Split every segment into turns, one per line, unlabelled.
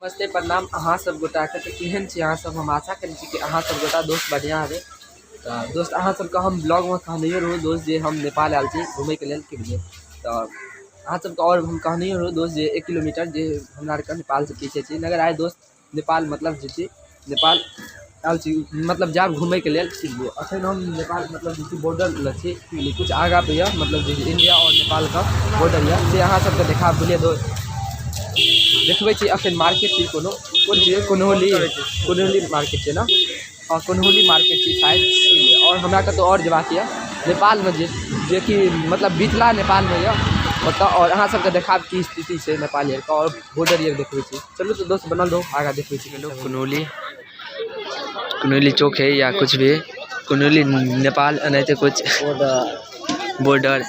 नमस्ते प्रणाम अहाँ सब गोटाके। तऽ केहन छी अहाँ सब? हम आशा करै छी कि अहाँ सब गोटा दोस्त बढ़िआँ हेबै। तऽ दोस्त अहाँ सबके हम ब्लॉगमे कहनैयो रहू दोस्त जे हम नेपाल आयल छी घुमैके लेल, की बुझलियै। तऽ अहाँ सबके आओर हम कहनैयो रहू दोस्त जे 1 किलोमीटर जे हमरा आरके नेपालसँ पीछे छी। मगर आइ दोस्त नेपाल मतलब जे छी नेपाल आयल छी, मतलब जायब घुमैके लेल, की बुझलियै। अखन हम नेपाल मतलब जे छी बॉर्डर लग छी, की बुझलियै, किछु आगाँ पे यऽ, मतलब जे इंडिया आओर नेपालके बॉर्डर यऽ से अहाँ सबके देखाब, बुझलियै दोस्त। देखबै छी अखन मार्केट छी कोनो, कोन छियै, कोन्होली, कोन्होली मार्केट छै ने, हँ कोन्होली मार्केट छी शायद, की बुझलियै। आओर हमरा कतहु आओर जेबाक यऽ नेपालमे, जेकि मतलब बिचला नेपालमे यऽ ओतऽ, आओर अहाँ सबके देखाब की स्थिति छै नेपाल आरके आओर बॉर्डर आर देखबै छी। चलू तऽ दोस्त बनल रहू, आगाँ देखबै छी।
कोन्होली, कोन्होली चौक है या कुछ भी, कोन्होली नेपाल एनाहिते कुछ बॉर्डर।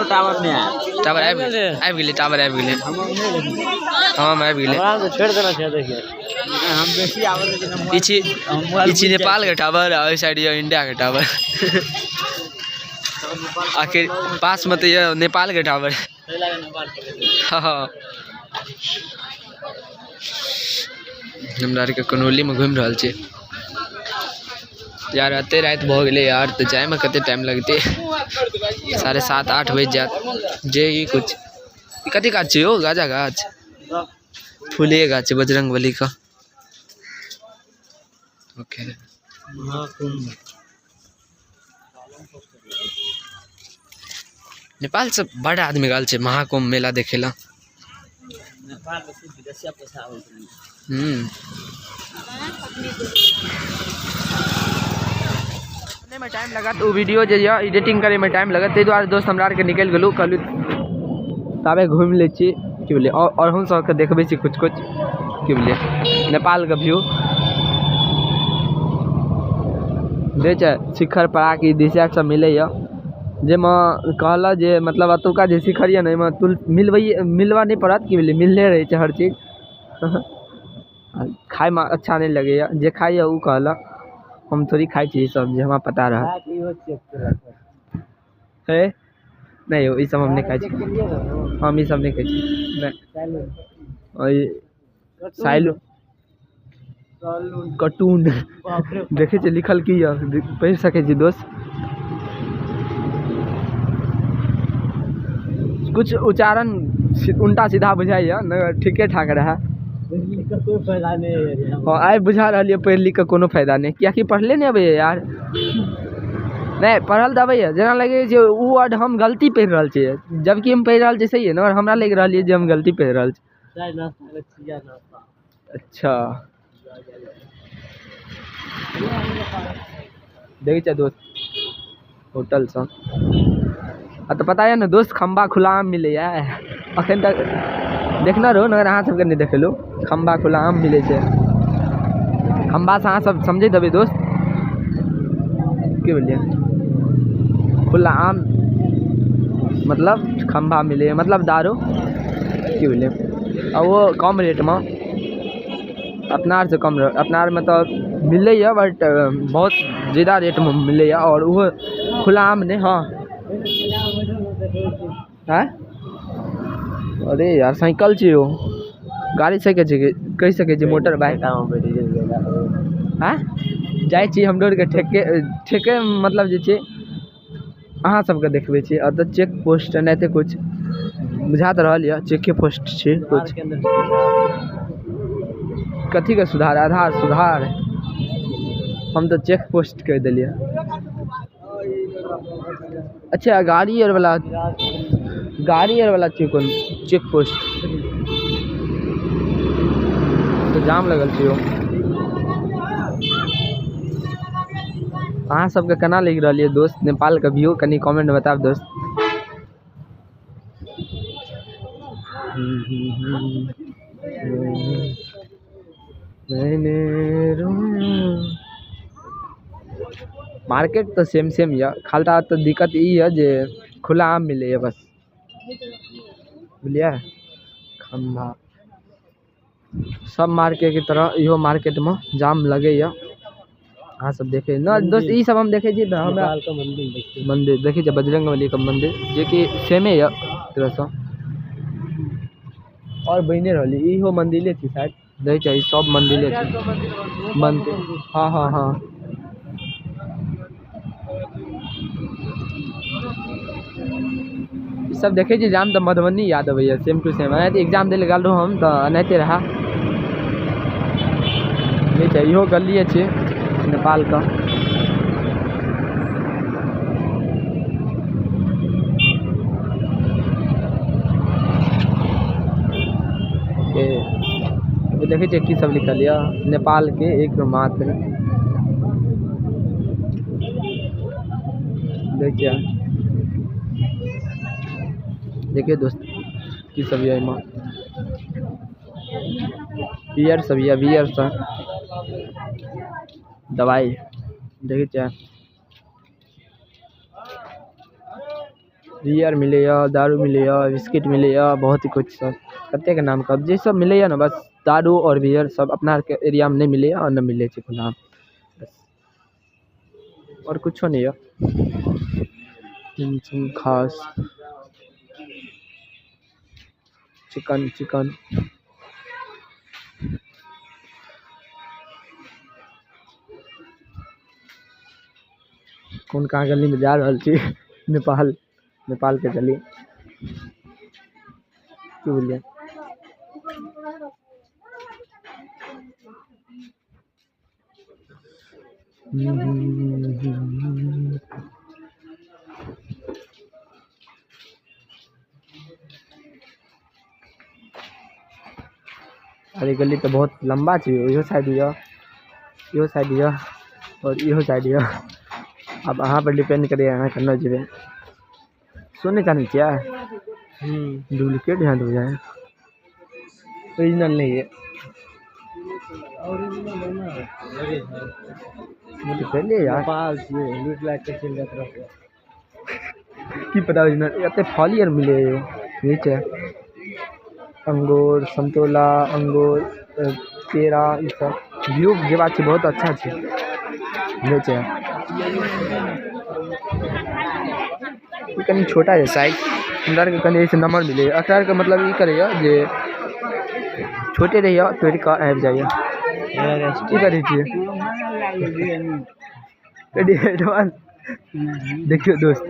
टावर नहि आयल।
टावर आबि गेलै, आबि गेलै, टावर आबि गेलै। हम आबि गेलै।
हमरा तऽ छोड़ि देने छै, देखियौ। हम बेसी आबै लेकिन हम
ई छी, ई छी नेपालके टावर आ ओहि साइड यऽ इंडियाके टावर। आखिर पासमे तऽ यऽ नेपालके टावर। हँ, हमरा आरके कोन्होलीमे घुमि रहल छी यार। एते राति भऽ गेलै यार, तऽ जाइमे कते टाइम लगतै? 7:30 8 बजि जायत। जे ई कुछ ई कथी गाछ छै यौ? गाजा गाछ, फूले गाछ छै बजरंग बलीके। ओके, नेपाल से बड़ आदमी गेल छै महाकुम्भ मेला देखे ला।
में टाइम लगत ओ वीडियो जे यऽ एडिटिंग करे में टाइम लगत, ताहि दुआरे दोस्त हमरा आरके निकलि गेलहुँ, कहलहुँ ताबे घुमि लै छी, की बुझलियै। आओर हम सबके देखबै छी कुछ कुछ, की बुझलियै, नेपालके व्यू जे छै शिखर पड़ाके ई दिशा सब मिलैए, जाहिमे कहलक जे मतलब एतुका जे शिखर यऽ ने ओहिमे तुल मिलबैए मिलबऽ नहि पड़त, की बुझलियै, मिलले रहै छै हर चीज। खाइमे अच्छा नहि लगैए, जे खाइए ओ कहलक, हम थोड़ी खाइ छी ई सब जे हमरा पता रहत। हे नहि यौ, ई सब हम नहि खाइ छी, हम ई सब नहि खाइ छी। नहि, साइलो कटून देखै छियै लिखल की यऽ, पढ़ि सकै छी दोस्त। कुछ उच्चारण उल्टा सीधा बुझाइए, नहि ठीके ठाक रहए। हँ, आइ बुझा रहल यऽ पढ़ि लिख कऽ कोनो फायदा नहि, किएकि पढ़ले नहि अबैए यार। नहि पढ़ल तऽ अबैए, जेना लगैए जे ओ वर्ड हम गलती पढ़ि रहल छियै, जबकि हम पढ़ि रहल छियै सहिए ने, हमरा लागि रहल यऽ जे हम गलती पढ़ि रहल छी। अच्छा देखै छियै दोस्त होटल सब। आ तऽ पता यऽ ने दोस्त, खम्बा खुला आम मिलैए अखन तक देखने रहू, मगर अहाँ सबके नहि देखेलहुँ। खम्बा खुला आम मिलै छै, खम्बासँ अहाँ सब समझैत हेबै दोस्त, की बुझलियै। खुला आम मतलब खम्बा मिलैए, मतलब दारू, की बुझलियै। आ ओ कम रेटमे, अपना आरसँ कम, अपना आरमे तऽ मिलैए बट बहुत ज्यादा रेटमे मिलैए, आओर ओहो खुला आम नहि। हँ आँय, अरे यार साइकिल छै यौ, गाड़ी सकै छै, कहि सकै छी मोटर बाइक। आँय जाइ छी हमरो आरके ठेके, ठेके मतलब जे छै अहाँ सबके देखबै छी। एतऽ चेक पोस्ट एनाहिते कुछ बुझा तऽ रहल यऽ, चेके पोस्ट छै कुछ। कथीके सुधार? आधार सुधार? हम तऽ चेक पोस्ट कहि देलियै। अच्छा गाड़ी आर वाला, गाड़ी आर वाला छै कोन चेक पोस्ट? तऽ जाम लगल छै यौ। अहाँ सबके केना लागि रहल यऽ दोस्त नेपालके व्यू? कनि कमेंट बतायब दोस्त। मार्केट तऽ सेम सेम यऽ, खाली तऽ दिक्कत ई यऽ जे खुला आम मिलैए बस, बुझलियै। खम्भा सब मार्केट के तरह इहो मार्केटमे जाम लगैए। अहाँ सब देखै न दोस्त, ई सब हम देखै छी तऽ हमरा मंदिर देखै छियै, बजरंगबलीके मंदिर, जेकि सेमे यऽ तरहसँ। आओर बनिए रहल यऽ। इहो मंदिरे छै शायद, देखै छियै सब मंदिरे छै बनते। हँ हँ हँ ई सब देखै छी जाम तऽ मधुबनी याद अबैया सेम टू सेम। एनाहिते एग्जाम दै लए गेल रहौं हम तऽ एनाहिते रहए। देखै छियै इहो गलिए छै नेपालके। देखै छियै की सब लिखल यऽ, नेपालके एक मात्र। देखै छियै, देखियौ दोस्त की सब यऽ एहिमे। बियर सब यऽ, बियर सब, दवाई देखै छियै। बियर मिलैया, दारू मिलैया, बिस्किट मिलैया, बहुत ही कुछ सब। कतेक नाम कहब, जे सब मिलैया ने बस दारू और बियर सब अपना आरके एरियामे नहि मिलैया और नहि मिलै छै खुला बस, और कुछो नहि यऽ खास। चिकन चिकन कोन कहाँ गलीमे जा रहल छी? नेपाल, नेपालके गली की बुझलियै। अरे गली तऽ बहुत लम्बा छै, इहो साइड यऽ, इहो साइड यऽ और इहो साइड यऽ। आब अहाँ पर डिपेंड करैए अहाँ केना जेबै। सोने चाँदी छियै, डुप्लीकेट यहाँ बुझाइ, ओरिजिनल नहीं है। पहले यार
लूट लाट के चलि जाइत रहतै
की पता ओरिजिनल। एते फली आर मिले है नीचे, अंगूर, संतोला, अंगूर, केरा, ई सब। व्यू जे बात छै बहुत अच्छा छै। नीचे ई कनि छोटा है साइज, हमरा आरके कनि एहिसँ नम्बर मिलैए। एकरा आरके मतलब ई करैए जे छोटे रहैए तोड़ि कऽ आबि जाइए। की करै छियै? एडवांस देखियौ दोस्त,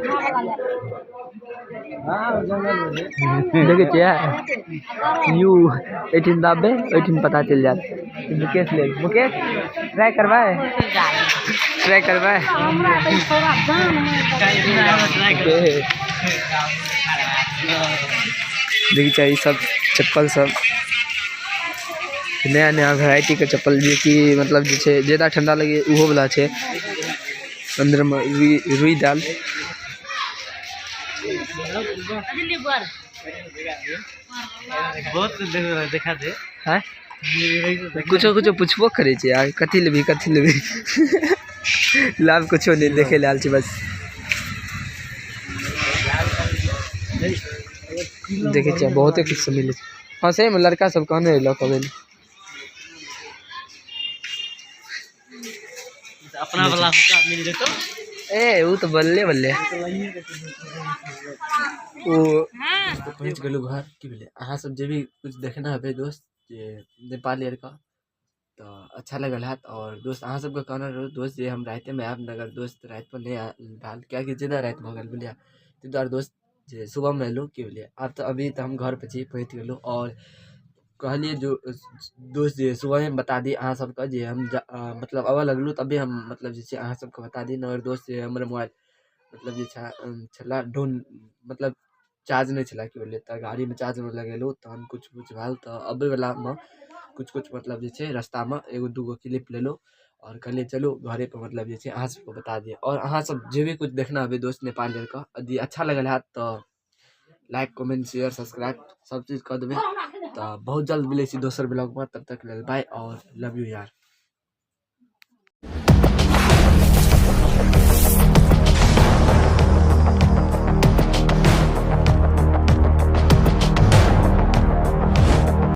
देखै छियै यू एहिठिन दाबबै ओहिठिन पता चलि जायत। मुकेश ले, मुकेश ट्राई करबै, ट्राई करबै। देखै छियै ई सब चप्पल सब नया नया वेराइटी के चप्पल, जे कि मतलब जे छै ज्यादा ठंडा लगे ओहो वाला छै। अंदर में रुई दाल।
बहुत देखा दे।
हैं? कुछो कुछो पुछबो करै छै यार, कथी लेबही कथी लेबही। लाभ कुछो नहीं, देखे ले आयल छी बस। देखै छियै बहुते कुछ सब मिलै छै। हाँ सही में लड़का सब कहने लऽ कऽ अबै।
अपना वाला हुक्का मिल जेतौ।
ए उ तऽ बल्ले बल्ले। ओ
तऽ पहुँच गेलहुँ घर। की भेलै अहाँ सब जे भी कुछ देखने हेबै दोस्त जे नेपाली आरके तऽ अच्छा लगल हैत। और दोस्त अहाँ सबके कहने रहू दोस्त जे हम रातिमे आयब, मगर दोस्त रातिमे नहि आयल भेल, किएकि ज्यादा राति भऽ गेल बुझलियै। ताहि दुआरे दोस्त जे सुबहमे एलहुँ। की भेलै आब तऽ अभी तऽ हम घरपर छी, पहुँच गेलहुँ। और कहलियै जो दोस्त जे सुबहेमे बता दी अहाँ सबके जे हम मतलब आबऽ लगलहुँ तबे हम मतलब जे छै अहाँ सबके बता दी। मगर दोस्त जे हमर मोबाइल मतलब जे छलै डाउन, मतलब चार्ज नहि छलै। की भेलै तऽ गाड़ीमे चार्जमे लगेलहुँ तहन किछु किछु भेल तऽ अबैवलामे किछु किछु मतलब जे छै रस्तामे एगो दूगो क्लिप लेलहुँ और कहलियै चलू घरेपर मतलब जे छै अहाँ सबके बता दिअ। और अहाँ सब जे भी किछु देखने हेबै दोस्त नेपाल आरके, यदि अच्छा लगल हैत तऽ लाइक कमेंट शेयर सब्सक्राइब सब चीज कऽ देबै। तऽ बहुत जल्द मिलै छी दोसर ब्लॉगमे, तब तक लेल बाय और लव यू यार।